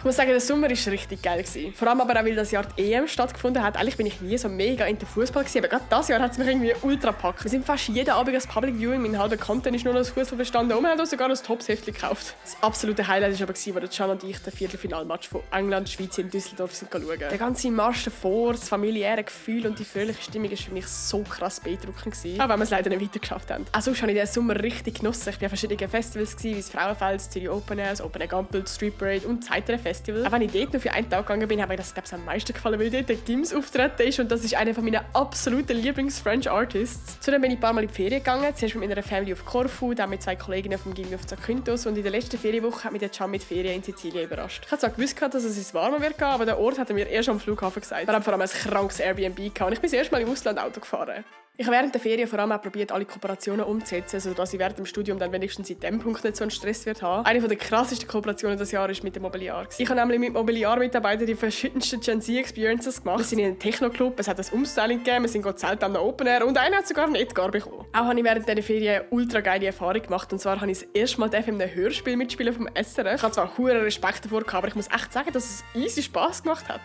Ich muss sagen, der Sommer war richtig geil. Vor allem aber auch, weil das Jahr die EM stattgefunden hat. Eigentlich bin ich nie so mega in den Fußball gewesen, aber gerade dieses Jahr hat es mich irgendwie ultra gepackt. Wir sind fast jeden Abend als Public Viewing. Mein halber Content ist nur noch aus Fußball bestanden und wir haben uns sogar ein Tops-Heftchen gekauft. Das absolute Highlight war aber, als Can und ich den Viertelfinalmatch von England-Schweiz in Düsseldorf sind schauen. Der ganze Marsch davor, das familiäre Gefühl und die fröhliche Stimmung war für mich so krass beeindruckend. Auch wenn wir es leider nicht weitergeschafft haben. Auch sonst habe ich den Sommer richtig genossen. Ich war an verschiedenen Festivals, wie das Frauenfeld, das Zürich Open Air, das Open Air Gampel, das Street Parade und das Heitere Festival. Auch wenn ich dort nur für einen Tag gegangen bin, habe ich das, glaube ich, am meisten gefallen, weil dort der Gims auftreten ist und das ist einer meiner absoluten Lieblings-French Artists. Zudem bin ich ein paar Mal in die Ferien gegangen, zuerst mit meiner Family auf Korfu, dann mit 2 Kolleginnen vom Gimmi auf Zakynthos und in der letzten Ferienwoche hat mich der Can mit Ferien in Sizilien überrascht. Ich habe zwar gewusst, dass es ins Warme wird gehen, aber der Ort hat er mir erst am Flughafen gesagt. Wir haben vor allem ein krankes Airbnb gehabt und ich bin das erste Mal im Ausland Auto gefahren. Ich habe während der Ferien vor allem auch probiert, alle Kooperationen umzusetzen, sodass ich während dem Studium dann wenigstens in diesem Punkt nicht so einen Stress wird haben. Eine der krassesten Kooperationen dieses Jahres war mit dem Mobiliar. Ich habe nämlich mit Mobiliar-Mitarbeitern die verschiedensten Gen Z-Experiences gemacht. Wir sind in einem Techno-Club, es hat ein Umstyling gegeben, wir sind zelten am Open Air und einer hat sogar einen Edgar bekommen. Auch habe ich während dieser Ferien eine ultra geile Erfahrung gemacht. Und zwar habe ich das erste Mal in einem Hörspiel mitspielen vom SRF. Ich habe zwar hohen Respekt davor gehabt, aber ich muss echt sagen, dass es easy Spass gemacht hat.